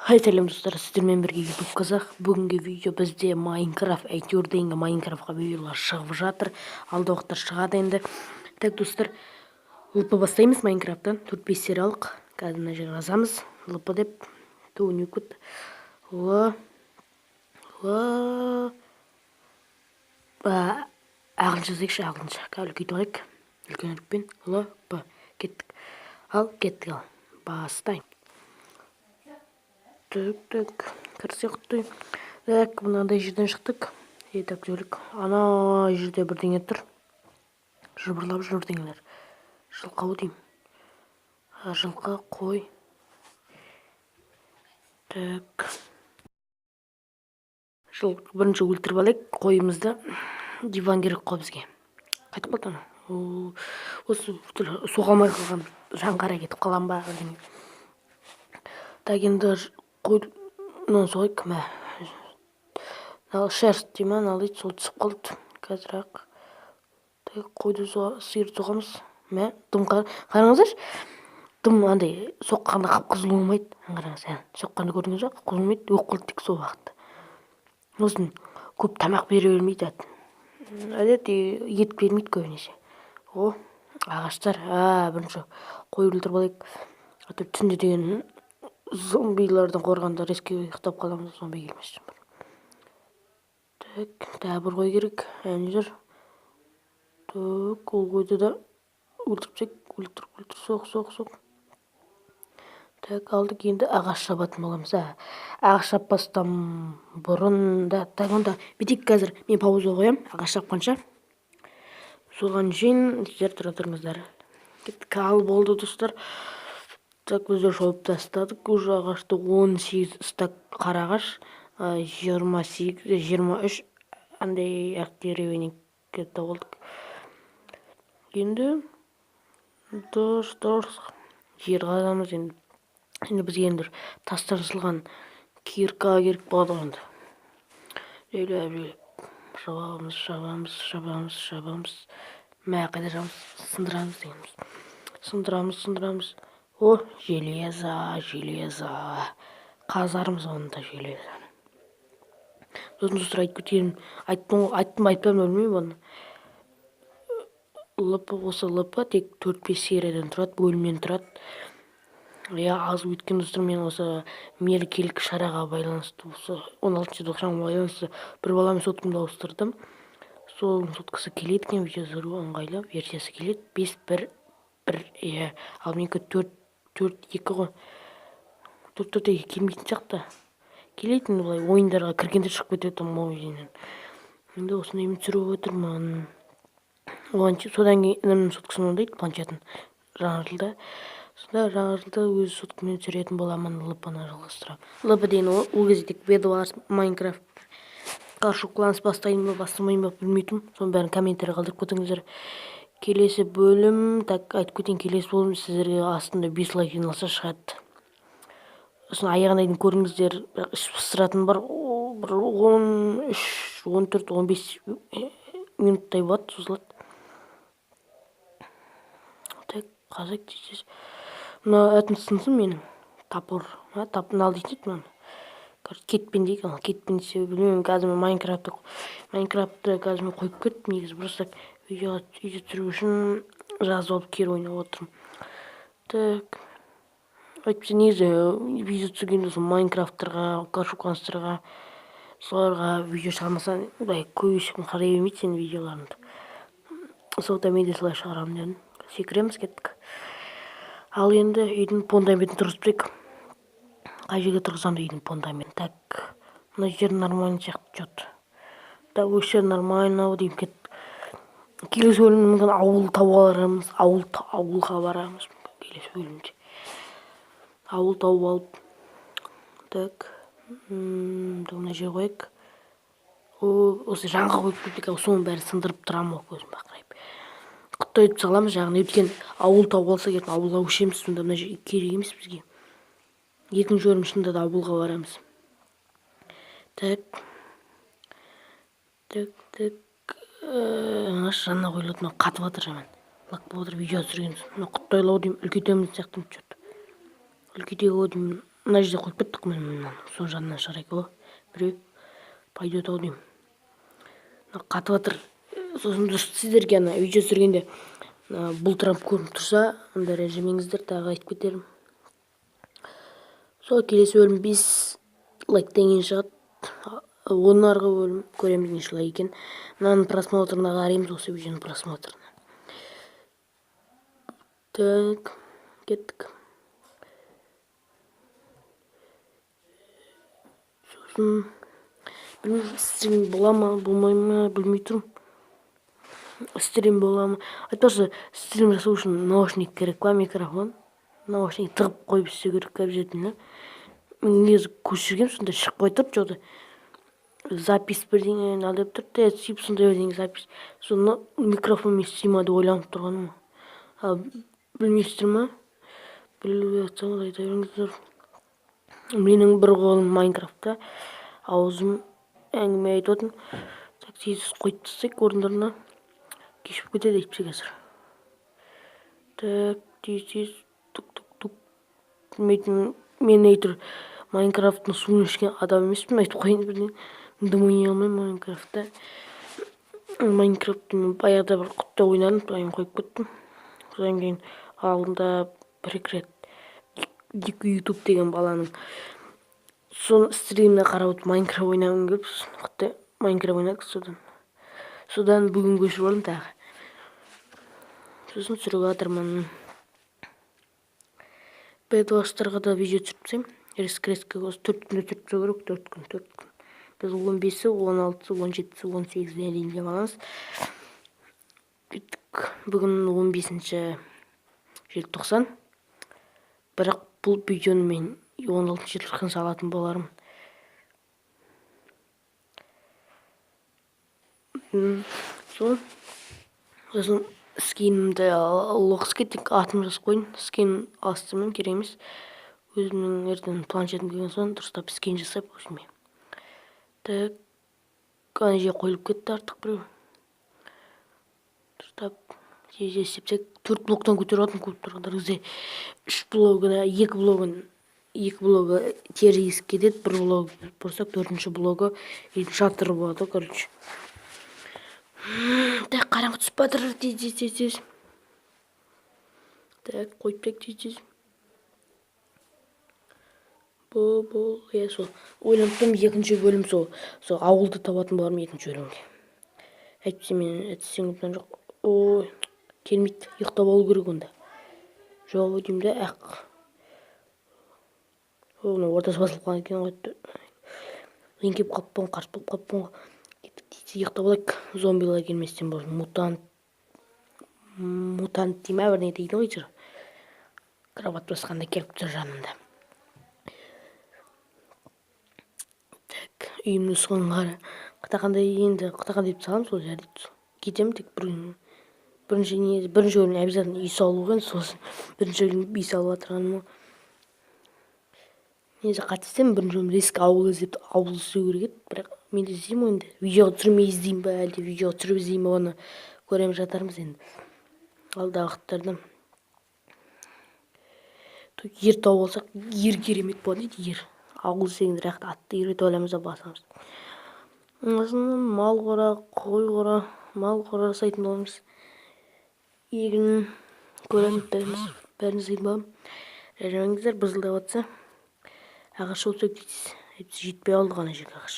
Хай, сәлем, достар! Сіздермен бірге Ютуб Қазақ. Бүгінгі видео бізде Майнкрафт, әйтеуір дегенге Майнкрафтқа видеолар шығып жатыр, алдағы уақытта шығады енді. Так, достар, ЛП бастаймыз Майнкрафттан, төрт бес сериялық. Қазір мына жерге жазамыз ЛП деп. Ту, не болып кетті? Л Л ағылшынша жазайықшы, ағылшынша. Қазір үлкейтіп алайық, үлкен әріппен Л П. Кеттік, ал, кеттік, ал, бастайм. Так, так, кірсе құтты. Так, мынандай жерден шықтық. И так, делік, ана жерде бірдеңе тұр, жыбырлап жүр бірдеңелер. Жылқы ау деймін. Жылқы, қой. Так, бірінші өлтіріп алайық қойымызды. Диван керек қой бізге. Қайтып қалды анау. Осы соға алмай қалған, жаңғара кетіп қалам ба, бірдеңе. Так, енді қой, мынаны соғайық. Мә, мынау шерсть дей ма, мынау дейді, сол түсіп қалды. Қазір ақ, так, қойды, сиырды соғамыз. Мә, дым, қараңыздаршы, дым андай соққанда қып қызыл болмайды. Қараңыз, ә, соққанда көрдіңіз ба, қып қызыл болмайды, өліп қалды тек сол уақытта. Сосын көп тамақ бере бермейді, әдетте ет бермейді көбінесе. О, ағаштар. А, бірінші қой өлтіріп алайық, а то түнде деген зомбилардан қорғанда резко ұйықтап қаламыз, зомби келмес үшін. Так, тағы бір қой керек. Әне жүр. Так, ол қойды да өлтіріп тастайық. Өлтір, өлтір, соқ, соқ, соқ. Так, алдық. Енді ағаш шабатын боламыз. А, ағаш шаппастан бұрын да, так, онда бүйтейік: қазір мен пауза қоямын ағаш шапқанша, соған шейін сіздер тұра тұрыңыздар. Кеттік. Ал, болды, достар. Так, біздер шауып тастадық уже ағашты. 18 стак қара ағаш, 28, 23 андай ақ деревянный тауып алдық. Енді дұрыс, дұрыс, жер қазамыз енді. Енді бізге енді тастан жасалған кирка керек болады ғой. Енді жайлап жайлап шабамыз, шабамыз, шабамыз, шабамыз. Мә, қайда шабамыз? Сындырамыз дегеніміз, сындырамыз, сындырамыз. О, железо, железо, қазармыз оны да, железоны. Сосын, достар, айтып кетейін, айттым ғой, айттым ба, айтпадым ба, білмеймін оны. ЛП, осы ЛП тек төрт бес сериядан тұрады, бөлімнен тұрады, иә, аз. Өйткені, достар, мен осы мерекелік шараға байланысты, осы 16 желтоқсанға байланысты бір баламен соткамды ауыстырдым. Сол соткасы келеді екен, видео түсіру ыңғайлы версиясы келеді, 5.1.1, иә. Ал менікі 4.4.2 ғой. 4.4.2 келмейтін сияқты. Келетін, былай ойындарға кіргенде шығып кетеді ойыннан. Енді осындаймен түсіріп отырмын. Оған содан кейін інімнің соткасын орындайды, планшетін, жаңа жылда. Сонда жаңа жылда өз соткаммен түсіретін боламын, ЛП-ны жалғастырамын. ЛП деген ол кезде тек Бедварс, Майнкрафт, Клаш оф Кланс бастайын ба, бастамайын ба, білмей тұрмын. Соның бәрін комментарий қалдырып кетіңіздер. Келесі бөлім, так, айтып кетейін, келесі бөлім сіздерге астында 5 лайк жиналса, шығады. Сосын аяғына дейін көріңіздер, бірақ іш пыстыратын бар. Бір 13, 14, 15 минуттай болады, созылады. Так, қазайық тез тез. Мына атым сынсын менің, топор, а, мынау дейтін еді мынаны. Короче, кетпен дейік. Ана кетпен десе, білмеймін. Қазір мен Майнкрафтты қазір мен қойып кеттім негізі, просто видеоға, видео түсіру үшін жазып алып, кері ойнап отырмын. Так, әйтпесе негізі видео түсіргенде сол Майнкрафттарға, Клаш оф Кланстарға, соларға видео шығармасаң, былай көп ешкім қарай бермейді сенің видеоларыңды. Сондықтан мен де солай шығарамын дедім. Секіреміз, кеттік. Ал енді үйдің фундаментін тұрғызып тастайық. Қай жерге тұрғызамыз үйдің фундаментін? Так, мына жер нормально сияқты че то. Так, осы жер нормально ау деймін. Кеттік. Келесі бөлімде мүмкін ауыл тауып алармыз. Ауылға барамыз мүмкін келесі бөлімде, ауыл тауып алып. Так, мына жерге қояйық. О, осы жанға қойып кеттік. Соның бәрін сындырып тұрамын ғой, көзім бақырайып. Құттай етіп саламыз жағын. Өйткені ауыл тауып алсақ, ертең ауылға көшеміз, сонда мына жер керек емес бізге. Екінші бөлім шынында да ауылға барамыз. Так, так, так, жанына қойылады. Мынау қатып жатыр, жаман лак болып жатыр видео түсірген соң. Мына құттайлау деймін, үлкейтеміз сияқты че то, үлкейтейік ау деймін. Мына жерде қойып кеттік міне, мынаны. Сол жанынан шығарайық ғой. Біреу пойдет ау деймін. Мына қатып жатыр. Сосын дұрыс сіздерге ана видео түсіргенде бұлтырап көрініп тұрса, онда ренжімеңіздер, тағы айтып кетерім. Сол келесі бөлім 5 лайктан кейін шығады. Оның арғы бөлім көреміз неше лайк екен. Мынаның просмотрына қараймыз, осы видеоның просмотрына. Так, кеттік. Сосын білмеймін, стрим бола ма, болмай ма, білмей тұрмын. Стрим бола ма? Айтпақшы, стрим жасау үшін наушник керек па, микрофон? Наушник тығып қойып істеу керек обязательно. Мен негізі көшіргенмін, сонда шықпай тұр, что-то. Запись бірдеңе ал деп тұрды, сөйтіп сондай бірдеңе запись. Соны микрофонмен істей ма деп ойланып тұрғаным. Ал білмейсіздер ма? Біліп жатсаңыз айта беріңіздер. Менің бір қолым Майнкрафтта, аузым әңгіме айтып отырмын. Так, тез қойып тастайық орындарына. Кешіп кетеді әйтпесе қазір. Так, тез тез, тук тук тук. Білмейтін, мен әйтеуір Майнкрафттың суын ішкен адам емеспін, айтып қояйын бірден. Дым ойнай алмаймын Майнкрафтта. Майнкрафтты мен баяғыда бір құтта ойнадым, содан кейін қойып кеттім. Содан кейін алдында бір екі рет Дик Ютуб деген баланың соның стриміне қарап отырып Майнкрафт ойнағым келіп, сосын құттай Майнкрафт ойнадық содан. Содан бүгін көшіріп алдым тағы. Сосын түсіріп жатырмын. Бэдварстарға да видео түсіріп тастаймын. Резко осы 4 күнде түсіріп тастау керек, 4 күн, 4 күн. Біз 15-і, 16-сы, 17-сі, 18-іне дейін демаламыз. Кеттік. Бүгін 15 желтоқсан. Бірақ бұл видеоны мен 16 желтоқсан салатын болармын. Сол. Сосын скинімді лоқсып кеттік, атын жазып қойдым. Скин алыстырмаймын, керек емес. Өзімнің ертең планшетім келген соң дұрыстап скин жасап өзіме. Так, ана жерге қойылып кетті артық біреу. Дұрыстап тез істеп 4 блоктан көтеріп жатырмын, көріп тұрғандар кезде 3 блогына, 2 блогын, 2 блогы терезесі кетеді, 1 блог бұрсақ, 4-ші блогы үйдің шатыры болады, короче. Так, қараңғы түсіп жатыр, тез, тез, тез, тез. Так, қойып тастайық тез, тез. Бұл, иә, сол. Ойланып тұрмын, екінші бөлім сол, сол ауылды табатын болармын екінші бөлімге. Әйтпесе мен әйтсең жоқ. Ой, келмейді, ұйықтап алу керек онда. Жоқ деймін де, ақ. О, мына ортасы басылып қалған екен ғой. Еңкейіп қалыппын, қарт болып қалыппын ғой. Кеттік, тез ұйықтап алайық. Зомбилар келместен бұрын. Мутант, мутант дей ма, бірдеңе дейді ғой әйтеуір. Кровать басқанда келіп тұр жанымда. Так, үйімнің соңын қара. Қытақандай енді, қытақандай деп саламын сол жерде. Кетемін тек бір күн. Бірінші не, бірінші бөлім обязательно үй салу ғой, сосын бірінші бөлім үй салып жатырғаным ғой. Негізі қателессем, бірінші бөлім резко ауыл іздеп, ауыл іздеу керек еді, бірақ мен де іздеймін ғой енді. Видеоға түсірмей іздеймін ба, әлде видеоға түсіріп іздеймін ба, оны көреміз жатармыз енді. Алдағы уақыттарда. Ер тауып алсақ, ер керемет болады дейді, ер. Ауыл іздегенде рахат, атты үйретіп аламыз да басамыз. Сосын мал қора, қой қора, мал қора жасайтын боламыз. Егін көреміз, бәрін жасайтын боламын. Ренжімеңіздер, бұзылдап жатса. Ағаш болса дейсіз. Әйтпесе жетпей қалды ғана жерге ағаш.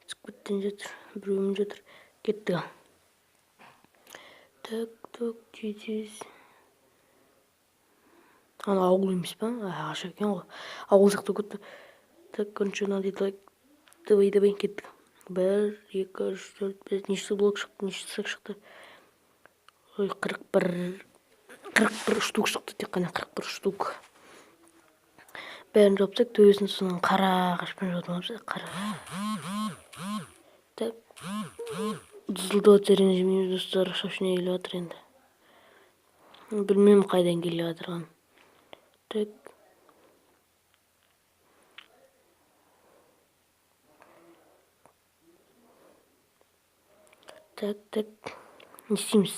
Түсіп кеткен жатыр, біреуім жатыр. Кеттік ал. Так, так, тез. Ана ауыл емес па? Ағаш екен ғой. Ауыл жақта кетті. Так, короче, мынандай давай, давай, кеттік. 1, 2, 3, 4, 5, неше блок шықты, неше стак шықты? Ой, 41, 41 штук шықты, тек қана 41 штук. Бәрін жауып тастайық, төбесін сосын қара ағашпен жауатын боламыз, қара. Так, дызылдап жатса ренжімейміз, достар, шашына келіп жатыр енді. Білмеймін қайдан келіп жатырғанын. Так. Так, так. Не істейміз?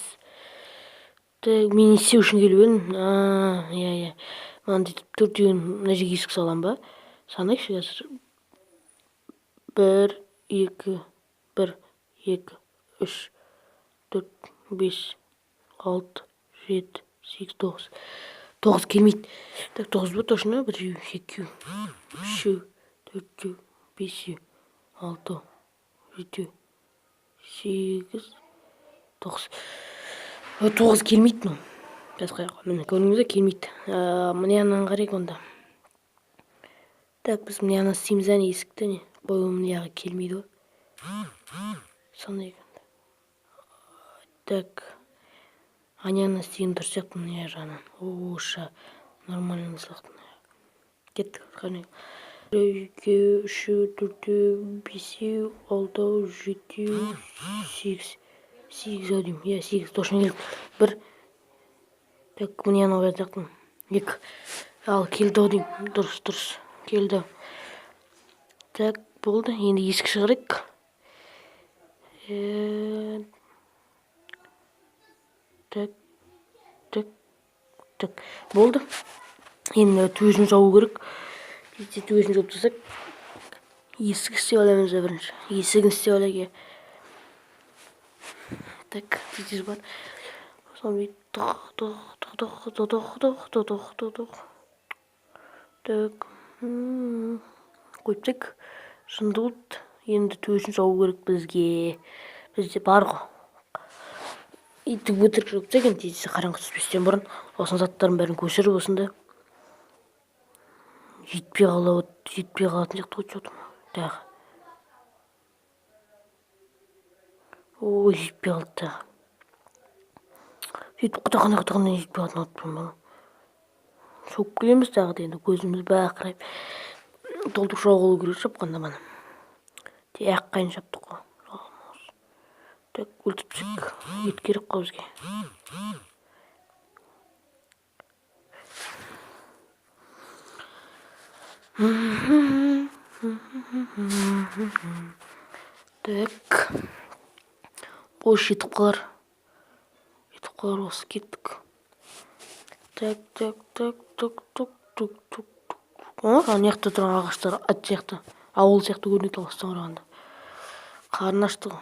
Так, мен не істеу үшін келіп едім? А, иә, иә. Мынаны бүйтіп төртеуін мына жерге есік саламын ба? Санайықшы қазір. Бір, екі, бір, екі, үш, төрт, бес, алты, жеті, сегіз, тоғыз. Тоғыз келмейді. Так, тоғыз ба точно? Біреу, екеу, үшеу, төртеу, бесеу, алтау, жетеу, сегіз, тоғыз. Тоғыз келмейді мынау. Қазір қаяққа? Міне, көрдіңіз бе, келмейді. Мына жағынан қарайық онда. Так, біз мына жағынан істейміз, әне есікті, не қою, мына жағы келмейді ғой. Санайық онда. Так, ана жағынан істеген дұрыс сияқты, мына жағынан. Оша нормально сияқты. Кеттік, қарайық. Біреу, екеу, үшеу, төртеу, бесеу, алтау, жетеу, сегіз. Сегіз ау деймін. Иә, сегіз точно келді. Бір. Так, мына жағына қоятын сияқтымын. Екі. Ал, келді ау деймін. Дұрыс, дұрыс. Келді. Так, болды. Енді есік шығарайық. Так, так, так. Болды. Енді төбесін жабу керек. Тез төбесін жауып тастасақ. Есік істеп аламыз бірінші. Есігін істеп алайық, иә. Так, тез тез бар. Сосын бүйтіп тық тық тық тық тық тық тық тық тық тық. Так. Қойып тастайық. Жынды болды. Енді төбесін жабу керек бізге. Бізде бар ғой. Өйтіп өтірік жауып тастайық енді, тез қараңғы түспестен бұрын. Осының заттардың бәрін көшіріп, осында жетпей қалып, жетпей қалатын сияқты ғой, че-то тағы. Ой, жетпей қалды тағы. Сөйтіп құтақандай құтақандай жетпей қалатын болып тұрмын. Шауып келеміз тағы да енді, көзіміз бақырайып. Толтырып шауып алу керек шапқанда мана. Тек қайын шаптық қой. Так, өлтіріп тастайық. Ет керек қой бізге. Так. Ой, жетіп қалар. Жетіп қалар осы, кеттік. Так, так, так, так, так, так, так, так. Ана жақта тұрған ағаштар ат сияқты, ауыл сияқты көрінеді алыстан қарағанда. Қарны ашты ғой.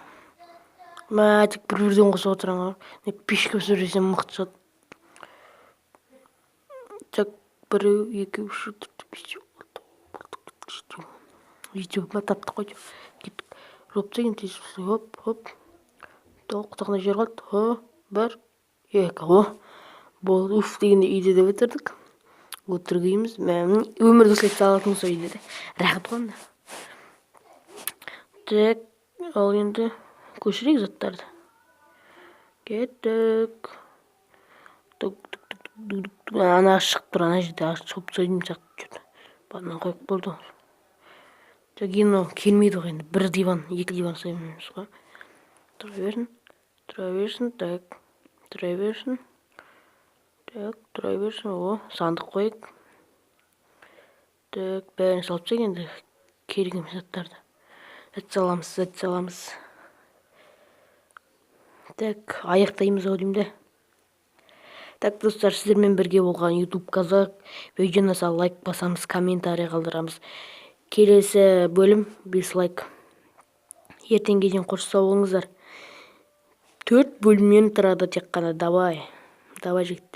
Мә, тек бір бірден қосып отырған ғой. Не, пешке пісіріп жесем мықты шығады. Так, біреу, екеу, үшеу, төртеу, бесеу, алтау, жетеу. Жетеу ма, таптық қой. Кеттік. Жауып тастайық енді тез. Хоп, хоп. Құтақандай жер қалды. Хо, бір, екі, о. Болды, уф дегенде үйде де бітірдік. Өтірік үйіміз. Мә, өмірді осылай салатын болса үйде де. Рахат қой онда. Так, ал енді көшірейік заттарды. Кеттік. Тук, тук, тук, тук, тук, тук. Ана ағаш шығып тұр, ана жерде ағаш шауып тастайтын сияқты че-то. Бағана қойып болды. Так, енді мынау келмейді ғой енді. Бір диван, екі диван жасаймыз ғой. Тұра берсін. Тұра берсін, так. Тұра берсін. Так, тұра берсін. О, сандық қояйық. Так, бәрін салып тастайық енді керек емес заттарды. Зат саламыз, зат саламыз. Так, аяқтаймыз ау деймін де. Так, достар, сіздермен бірге болған YouTube Қазақ. Видеоны лайк басамыз, комментарий қалдырамыз. Келесі бөлім 5 лайк. Ертеңге дейін қош сау болыңыздар. 4 бөлімнен тұрады тек қана. Давай. Давай, жігіттер.